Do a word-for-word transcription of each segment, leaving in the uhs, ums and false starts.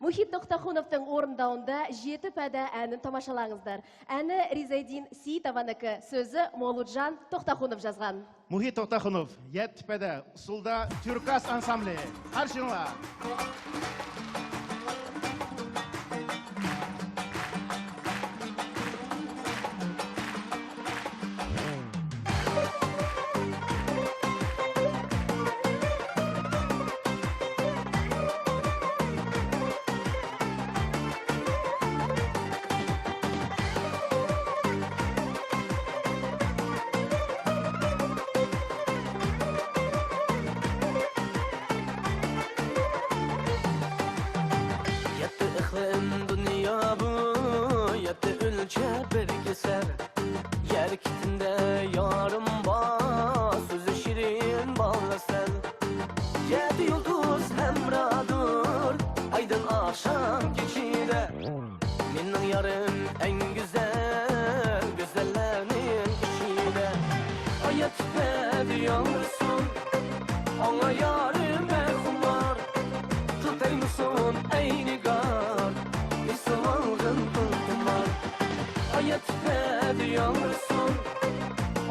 مۇھىت توختاخۇنوفنىڭ ئورۇنداۋىدا يەتتە پەدە ئەنىنى تاماشالاڭىزلار. ئەنى رىزەيدىن سېيىتوۋانىڭكى، سۆزى مولۇتجان توختاخۇنوف يازغان. مۇھىت توختاخۇنوف، يەتتە پەدە، ئۇسسۇلدا تۈركاس ئانسامبلى. قارشى ئېلىڭلار. يەتتە ئىقلىم دۇنيا بۇ، يەتتە ئۆلچەپ بىر كېسەر. يەر كېتىندە يارىم بار، سۆزى شېرىن بالا سەن. يەتتە يۇلتۇز ھەمراھدۇر، ئايدىڭ ئاخشام كېچىدە. مېنىڭ يارىم ئەڭ گۈزەل، گۈزەللەرنىڭ ئىچىدە. ھايات پەدە ياڭرىسۇن، ئاڭا يارىم بەخۇمار. تىل تەگمىسۇن ئەي نىگار، ئېسىۋالغىن تىلتۇمار. ھايات پەدە ياڭرىسۇن،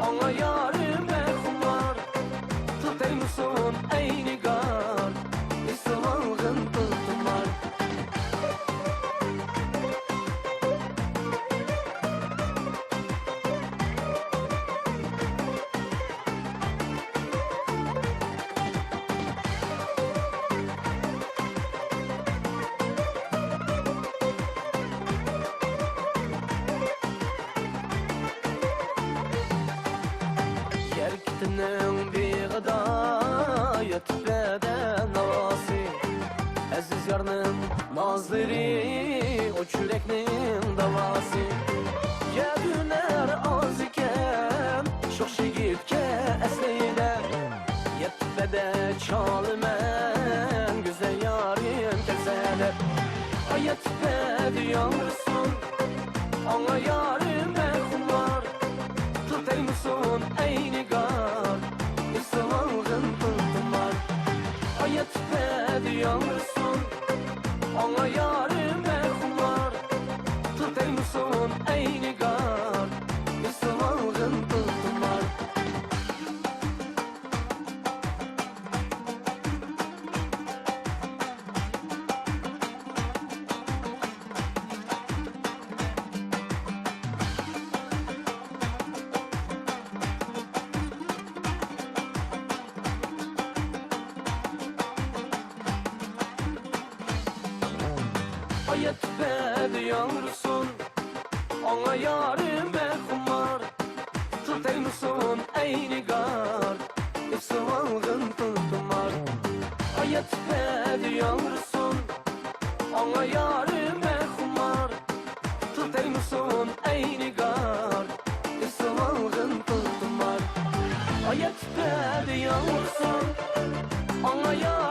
ئاڭا يارىم بەخۇمار. تىل تەگمىسۇن ئەي نىگار، ئېسىۋالغىن تىلتۇمار. يەر كېتىنىڭ بېغىدا يەتتە پەدە ناۋاسى، ئەزىز يارنىڭ نازلىرى، ئوچ يۈرەكنىڭ داۋاسى. يەتتە ھۈنەر ئاز ئىكەن، شوخ يىگىتكە ئەسلىدە. يەتتە پەدە چالىمەن، گۈزەل يارىم كەلسە دەپ. ھايات پەدە ياڭرىسۇن، ئاڭا يارىم بەخۇمار. تىل تەگمىسۇن ئەي نىگار، ئېسىۋالغىن تىلتۇمار. ھايات پەدە ياڭرىسۇن، ئاڭا يارىم بەخۇمار. تىل تەگمىسۇن ئەي نىگار، ئېسىۋالغىن تىلتۇمار. ھايات پەدە ياڭرىسۇن، ئاڭا يارىم بەخۇمار. تىل تەگمىسۇن ئەي نىگار، ئېسىۋالغىن تىلتۇمار. ھايات پەدە ياڭرىسۇن، ئاڭا يارىم بەخۇمار. تىل تەگمىسۇن ئەي نىگار، ئېسىۋالغىن تىلتۇمار. ھايات پەدە ياڭرىسۇن، ئاڭا يارىم